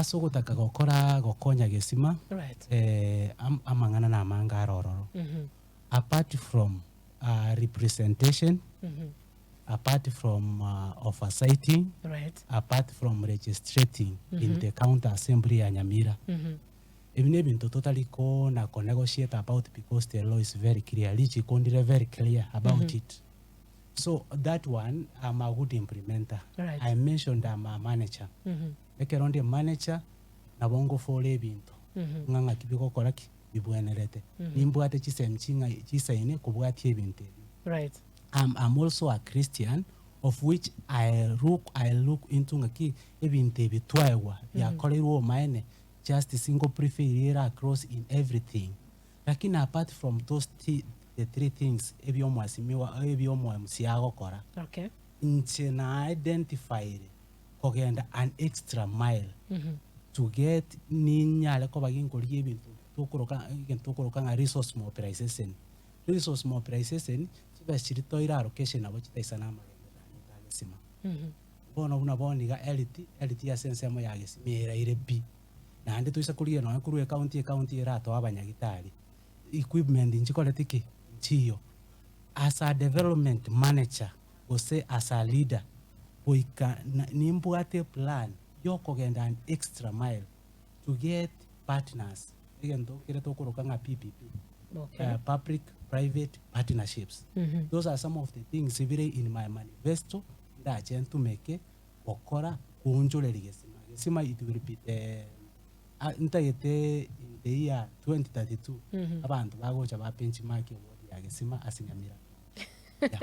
Ase ogotaka gokora gokonya gesima, Right. eh, am- amang'ana namange are ororo. Mhm. Apart from uh, representation, Mhm. apart from uh, oversighting, Right. apart from registrating in the county assembly ya Nyamira. Mhm. Ebi nebinto totari kona ko negotiate about because the law is very clear. Richiko ndire very clear about it. So that one, I'm a good implementer. Right. I mentioned I'm a manager. Mhm. Ekero ndi manager, nabo ngofora ebinto Mhm. ng'a ng'aki bigokora ki bibwenerete. Nimbwate chisemi ching'ai chisaine kobwatia ebinto ebi. Right. I'm, I'm also a Christian of which I look, I look into ng'aki ebinto ebi twaegwa biakoreirwe omaene justice ngo prevail ere across in everything. Lakini apart from those thi, the three things ebiomwasimiwa ebiomo MC agokora Okay. inche na identified kogenda an extra mile Mhm. to get ninyare koba ginkorigia ebinto tokoroka egento tokoroka ng'a resource mobilization. Resource mobilization chibesa chiria toire allocation nabo chitaisana amagenderero a gesima. Mhm. Bono buna bono iga health, health ase ensemo ya gesima eraire pi. Naende toise korigia nonye korwa ecounty ecounty eratoe abanyagitari, equipment nchikoreti ki? Nchiyo. As a development manager gose as a leader, goika na nimbwate eplan yokogenda an extra mile to get partners, egento kere tokoroka ng'a PPP, Okay. public private partnerships. Mhm. Those are some of the things bire in my manifesto ndache ntumeke gokora koonchoreria gesima. Gesima it will be the ah, ntagete in the year 2032 Mhm. abanto bagocha ba benchmark eward ya gesima ase Nyamira. Yeah.